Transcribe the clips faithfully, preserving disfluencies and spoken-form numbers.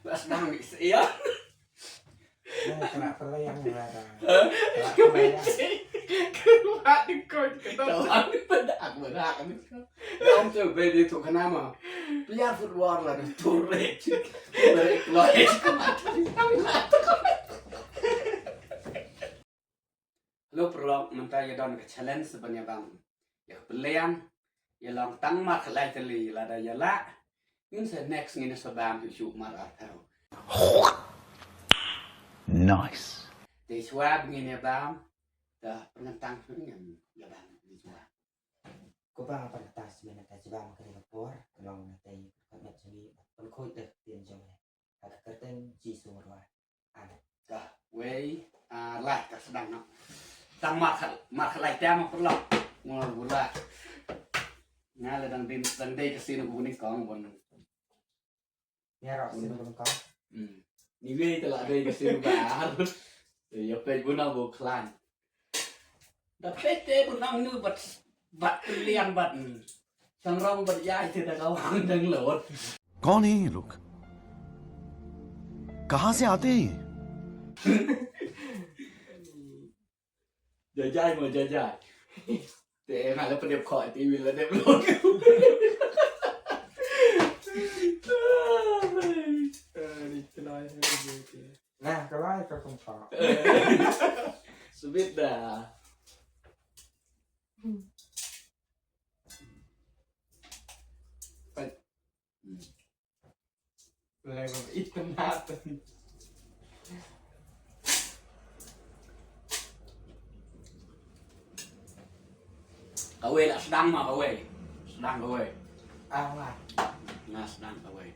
Ba sdang ni se ïa. Kena peliang lah dah. Kena peliang. Kena dengkot kena. Kena peliang. Kena peliang. Ong tu baby tu kena ma. Player football lah tu rek. Rek lah. Hello paralok, mynta ïa don ka challenge ban ïa bam ïa ka peliang. Ïa long tang mar khatlai tylli, lada ïa lah ngin sa next, ngin sa bam shuh shuh mar arphew. Nice. Te shuwa ba ngin ïa bam, te pynkyntang shuh ngin ïa bam, te shuwa. Ko ba nga pynkyntang shuh mynta, shuwa ba ka dei ka por ka long na te ka met jong ngi ban pynkhuid da ka ktien jong ngi. Ha ka kyrteng Jisu ngi duwai. Amen. Ka wei, ah, lai ka sdang noh. Tang mar khat, mar khatlai te ma paralok. Ngor bula. Nga la dang dei, dang dei ka sien u nyngkong bun. Nga ruh sien u nyngkong. Hmm. Ni wei te la dei ka sien ba ar. Ïa peit bun na bu khlaiñ. Da peit te bun nang nu bad, bad peliang bad. Sang rong bad ïa ite da ka wang dang lot. कौन है ये लोग? कहाँ से आते हैं ये? Jajai mo jajai. Te nga la pynïap kho te wi la dep lot. Ni tnai. Nah, ka lai ka kum kho. Subit da. Level item happen. Kawei lah sdang ma kawei. Sdang kawei. Ah, lah. Nah, sdang kawei.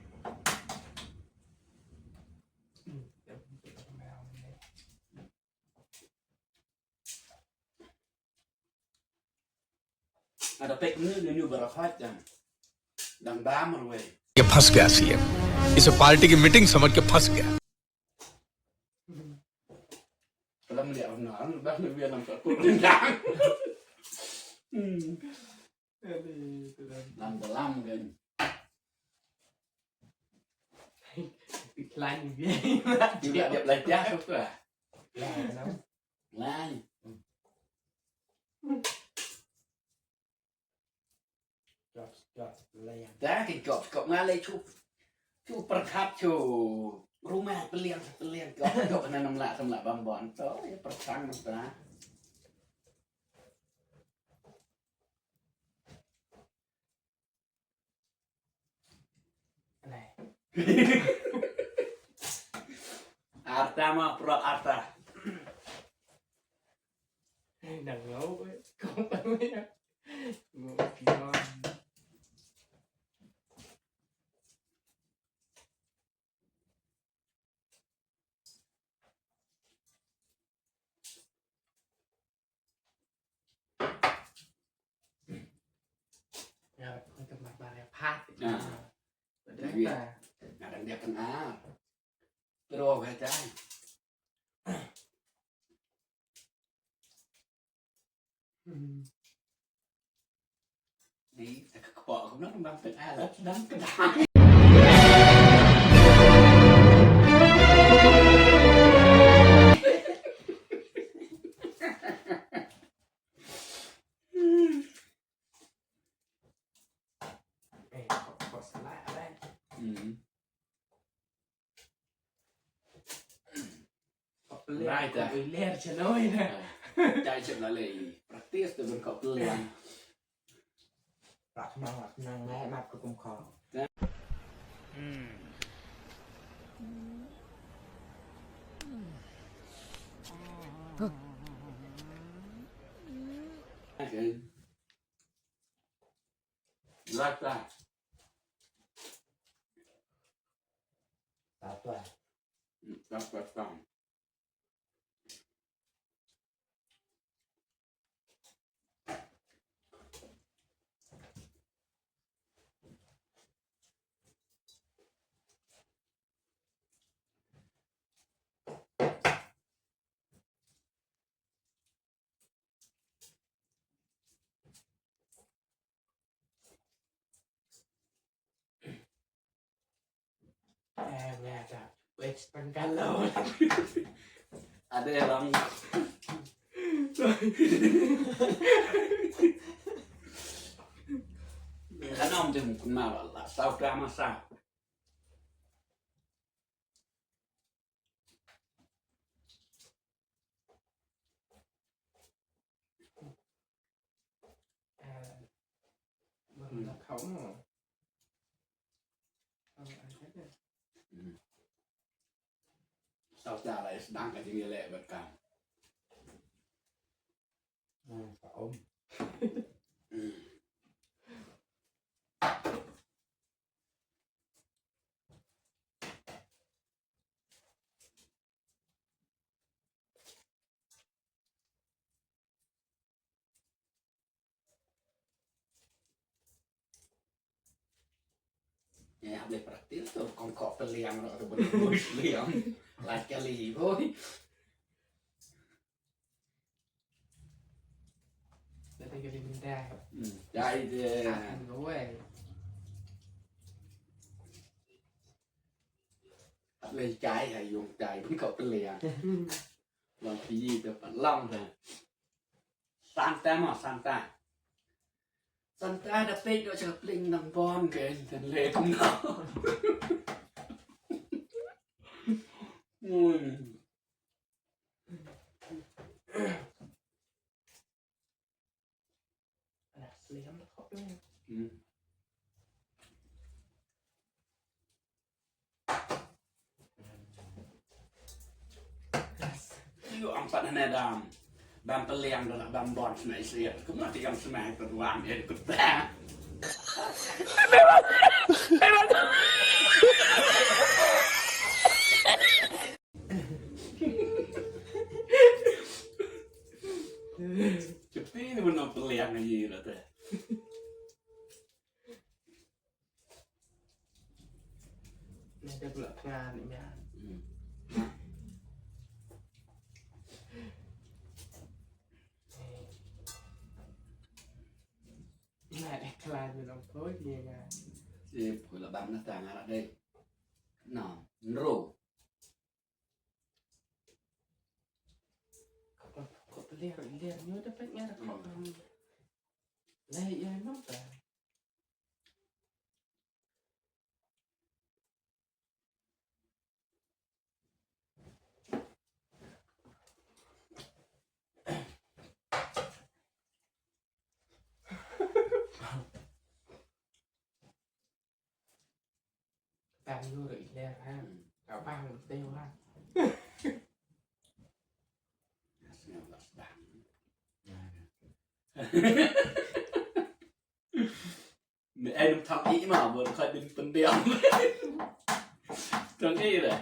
Ada pek ni ni ni berapa jam. Dang bam ruwe. ये फंस गया सीएम, इसे पार्टी की मीटिंग समझ के फंस गया। Dalam dia orang orang dah lebih dalam satu rendang. Hmm. Aduh, itu dah. Dalam dalam kan. Iklan dia. Juga dia belajar tu lah. Lain. Jop, jop, lain. Dah ke jop, jop ngalai cup. Cup perkap cup. Rumah pelian, pelian jop, jop na namlak, namlak bambon. Tu ya perkang dah. Arta ma pro arta. Nang ngau. Kau tahu ya. Ngau pion. Ya, untuk marbar ya, Pak. Nah. Betul. Nah, dan dia kenal. Terus aja. Hmm. Ni, ka kpoh kumno nang bang teng alat, dang kedang. Eh, kpoh, kpoh salah, alai. Hmm. Nai ta. Ler chnoi na. Jai chet la lei. Practice tu ben kau pelian. Rak nang, rak nang, nai map ku kum kau. Hmm. Okay. Rak ta. Tapa. Tapa tang. Nga ta wet pangkalo. Ada yang Kana om dem kunna la sau drama sa. Sau cara is dang ka jing lek berkam. Hmm, ka om. Ya, ya, boleh praktis tu, kongkok peliang tu, boleh peliang. Lagi kali, boy. Jadi kali minta. Hmm, jadi dia. Akan gue. Atlei chai ha yung chai, kongkok peliang. Long pi te pat long te. Santa ma, santa. Santa da pek do chaka pling nang bon ke, dan le kum no. Hmm. Ana sliam da khop ne. Hmm. Yu ampat hane dam. Bam peliang da bam bon sna isi. Kuma ti kam sna perwan e kut ba. Cepi ni menang peliang aja rata. Nada pula kan ya. Hmm. Nada iklan ni dong kau dia kan. Si pula bang na tang arah deh. No, nro. Kau kau pelir lir ni udah pek ngar kau. Hmm. Lai ya no ta. Tang yu ri ler ha. Ka bang te wa. Me ai dum thang i ma bo ka dum pendem. Thang i re.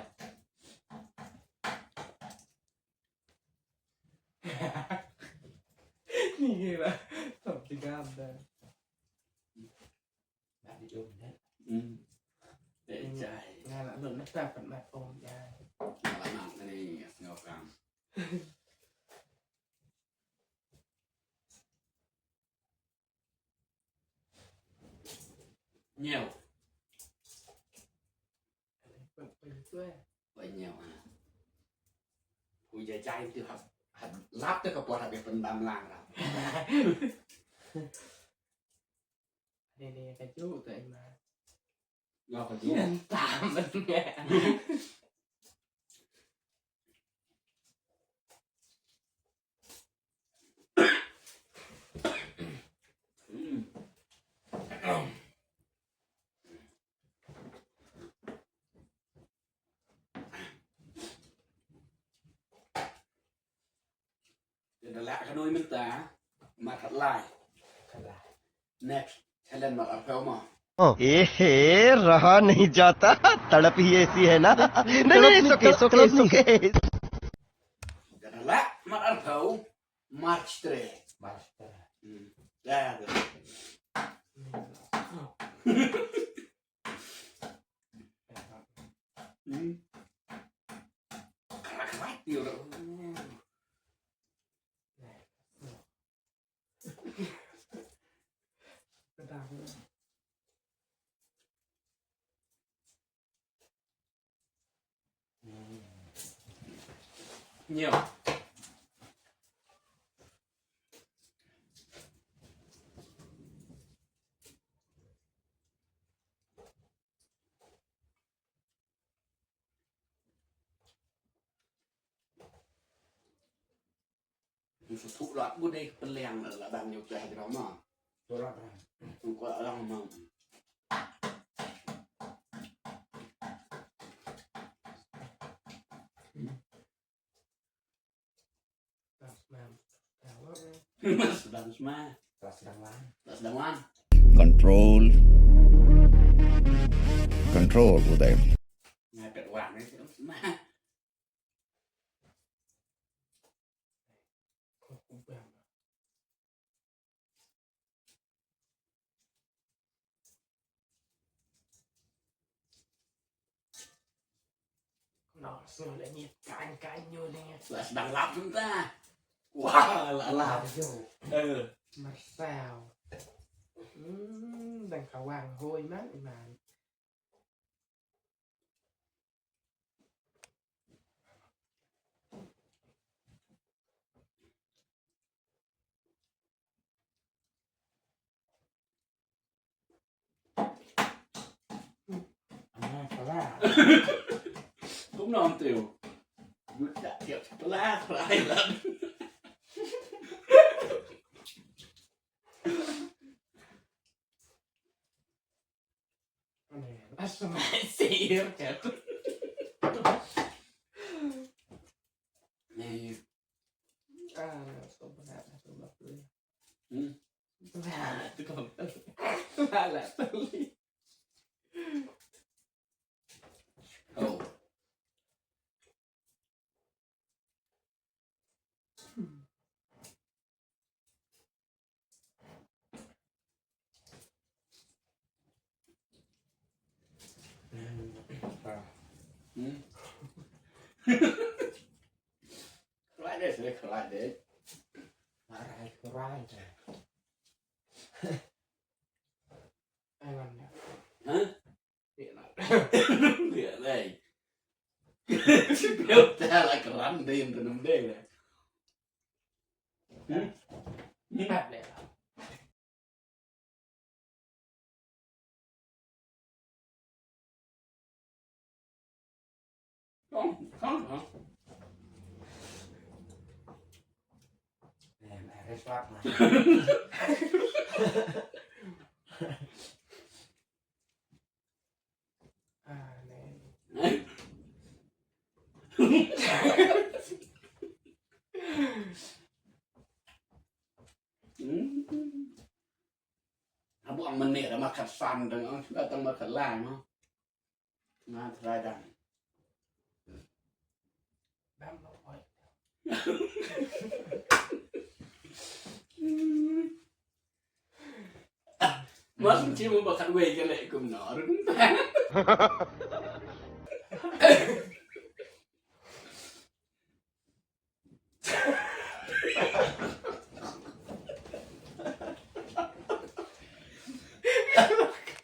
Ni ra. Thang tiga da. Ba di dum da. Hmm. Eh, jai. Nga la dum na ta pat mat om jai. Nga la nang ni sngaw kam. Ñiew. Ba ñiew ha. Ku ja jai tu hap hap lap te ka por hap ya pendam lang ra. Dei dei ka ju tu ai ma. Nga ka ju. Ngan tam ban nge. Te da lah ka noi mynta, mar khatlai. Next, challenge mar arphew mo. ए हे, रहा नहीं जाता, तड़प ही ऐसी है ना। नहीं, नहीं, it's okay, it's okay, it's okay. Te da lah mar arphew, March three. March three. Hmm. Da, da. Hmm. Kara kara ti ora. Nyo. Ngi sa thuh lat bu dei pynliang la dang ngi pynliang la dang ma. Thuh lat dang. Ngi kwah dang ma. Sedang sma. Sedang sma. Sedang wan. Sedang wan. Control. Control, Uday. Ngai pet wan ni sedang sma. No, so le ni kan kan nyo le ni. Lah sedang lap sebentar. Wah, lah lap. Yo. Eh. Mersau. Hmm, dang kawang hoi man, man. Kum nam teo. Yu tak tiap sebelah, sebelah. Asma sir kat. Ni. Ah, so berat, so berat. Hmm. Berat. Tu kau. Berat tu. Oh. Hmm. Right there, sir. Right there. Right, right. Hang on. Huh? Biar lai. Biar lai. Biar lai keran dei, ynda nam dei lai. Hmm? Hmm? Kong, kong, kong. Eh, mai res wak, mai. Ah, ne. Hmm. Abu ang menir markat san dang ang sudah tang markat lang, ha. Nga try dang. Dang lo oi. Mas ngi mu bakat wei ka leh kumno.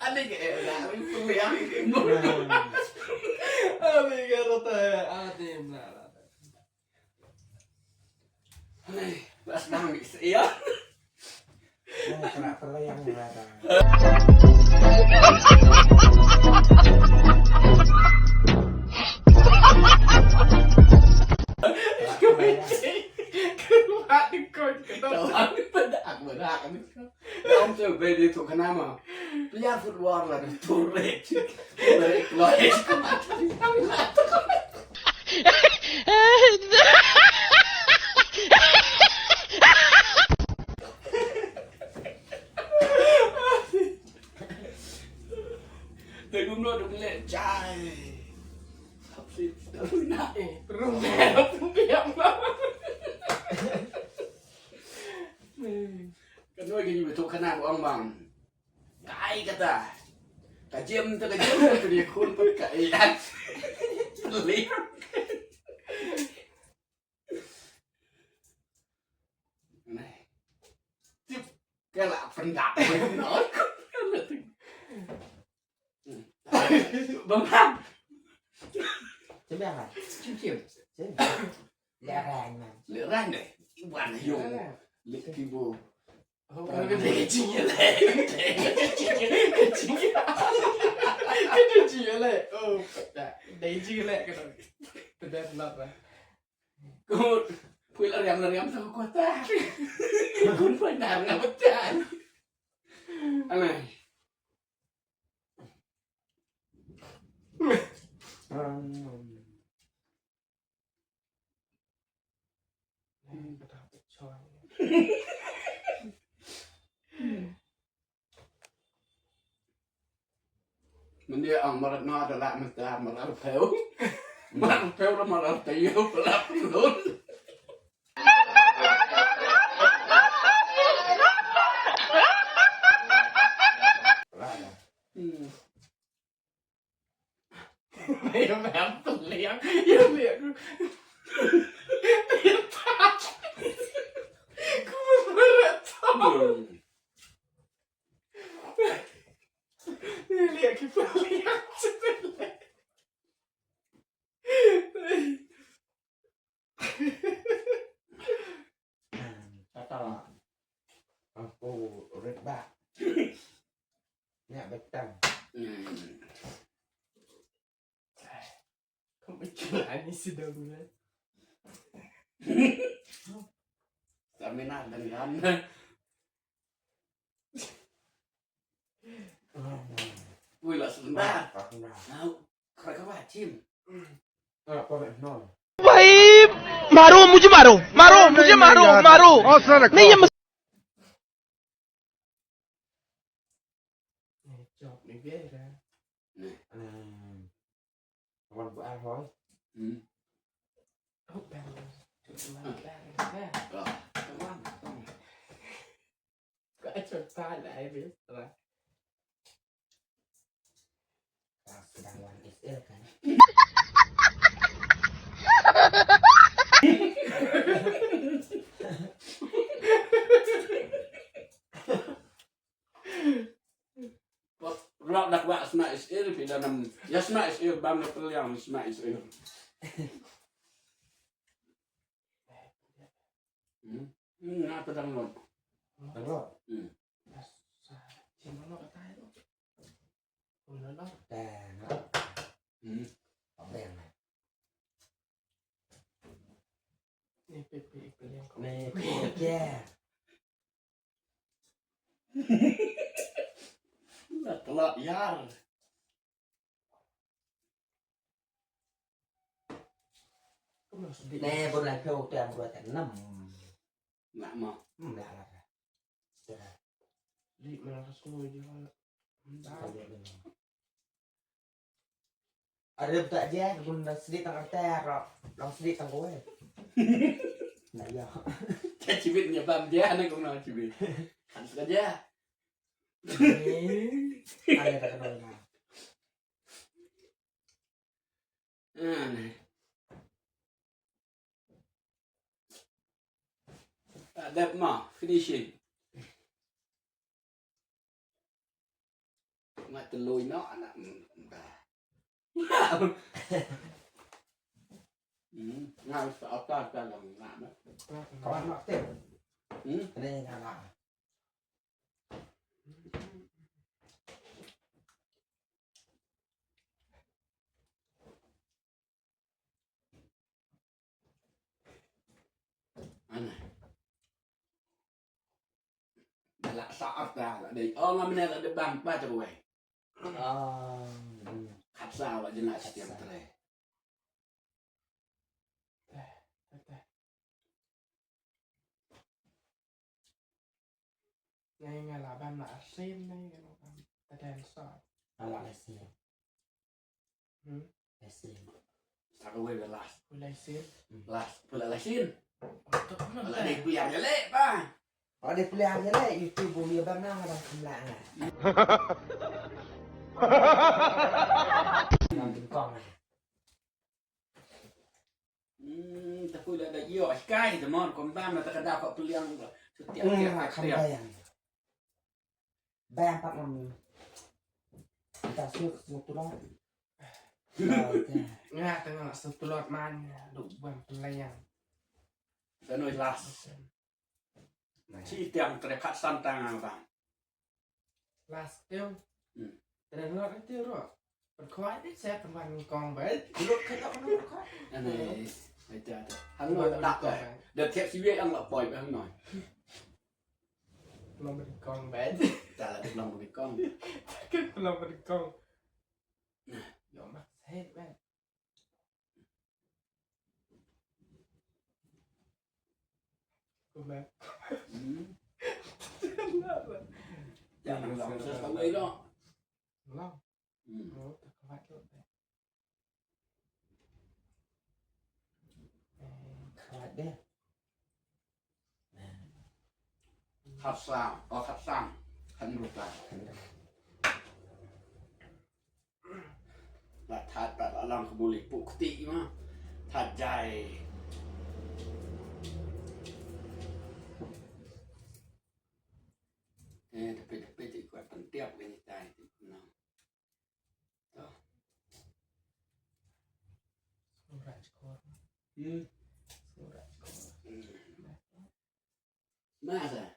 Ani ke eh, na, ni pun yang ke. Ani ke rata, ani na. Ai, bas nang ni, iya. Nang kena terlayang ni lah, dah. Keluar di kau, kau tahu. Tahu, aku dah, aku dah, aku dah. Ong te baby tu kenama? Pia football la tu rek. Rek lo es. Te gum no dum le jai. Hapsi. Runa. Runa. Ka noi ka nyi betul ka nam ong bang. Kai kata. Ka jem ta ka jem ta ka dia khun pat ka iat. Pelik. Nai. Tip kala pendap. Bang. Cem biang kan? Cem cem. Cem. Leh rang man. Leh rang deh. Iwan yung. Leh kibo. Ka dei ka jingïaleh. Ka dei ka jingïaleh. Ka dei ka jingïaleh. Oh, ka dei ka jingïaleh ka dei. Ka dei lap ba. Kut. Pui la riam la riam sa kota. Kun pui nar nga betan. Anai. Mynta ang marat na da la mynta marat phew. Marat phew da marat tayo pala pun. Hmm. Mày mày ấm tình liang. Yêu liang. Yêu ta. Ku mă mă rătau. Liang ki pă liang. Kata aku red ba. Nya betang. Kau berjalan ni sedang bulan. Stamina dengan. Ui, lah sebentar. Nah, kau kau cim. भाई मारो मुझे मारो मारो मुझे मारो मारो नहीं ये Rok dak wak sma is ir pida nam ya sma is ir bam na peliang sma is ir. Hmm. Hmm, na pedang lo. Pedang lo. Hmm. Sa cimano kata itu. Ulo lo. Tang. Hmm. Pedang. Ni pipi peliang. Ni pipi. Lah telat yar. Ne bun lai phew tem dua tem enam. Nak ma. Hmm, nak lah. Li mana ka sungui je. Ada buta je, bun dah sedih tang arta ro. Long sedih tang kowe. Nak ya. Ka chibit nya bam je ana kong na chibit. Kan suka je. Ada tak kenal na. Dep ma finishing. Nga teloi no anak. Nga sa apa ka lang na. Kawan nak tip. Hmm? Ini nga na. Ana. Dala saat dah lah dei. Oh, ngam ne lah debang pa tu wei. Ah. Khatsa wa jena setiap tre. Ngai nga la ban la asin ngai nga la ban ta den sa. Ala asin. Hmm. Asin. Sa ka wei last. Wei asin. Last. Pula asin. Ala dei puyar ya le pa. Ala dei puyar ya le. Itu bu ya ban na ban kumla nga. Ban kong nga. Hmm, ta pui la da ïoh kai da mon kon bam na ta ka da ko peliang ba. Setiap tiap tiap. Bam pat ngam. Ta sut sut tulot. Nga ta nga sut tulot man du bam peliang. Te noi last. Chi tiang tre khat san tang ba. Last tiang. Hmm. Tre ngot tiang ro. Pynkhwai di sa teman kong bai. Lut khat lut pynkhwai. Ani. Ai ta ta. Hang noi tak. Da thep si wei ang la poi ba hang noi. Pynlong pynkhwai bai. Ta la pynlong pynkhwai. Pynlong pynkhwai. Yo mak sai bai. Kumne. Hmm. Jangan langsung sa kawai dong. Lang. Hmm. Oh, tak kuat tu. Eh, kuat deh. Khat san, oh khat san. Khat rupa. La that pat la lang ka buli pu kti ma. That jai. Eh, tapi tapi ti kuat pentiap ni tai ti no. To. Surat skor. Hmm. Surat skor. Hmm. Masa?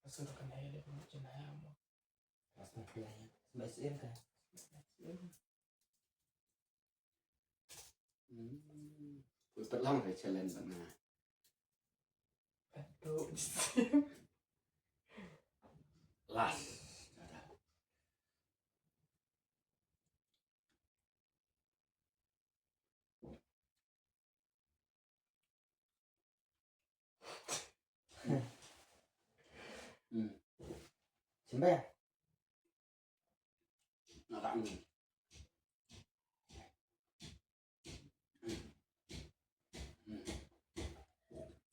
Asal kan hai dia macam mana? Asal kan hai. Sebab sim kan. Hmm. Ui, pat lang hai challenge bana. Aduh. Last. Hmm. Sembah. Nga ka ni.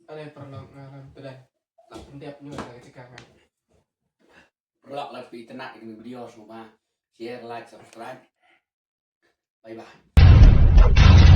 Ane pernah ngaran pedan. Tak pendep nyu ada kecekangan. Prak la phi tnat ïa kane ka video sngewbha share, like, subscribe. Bye bye.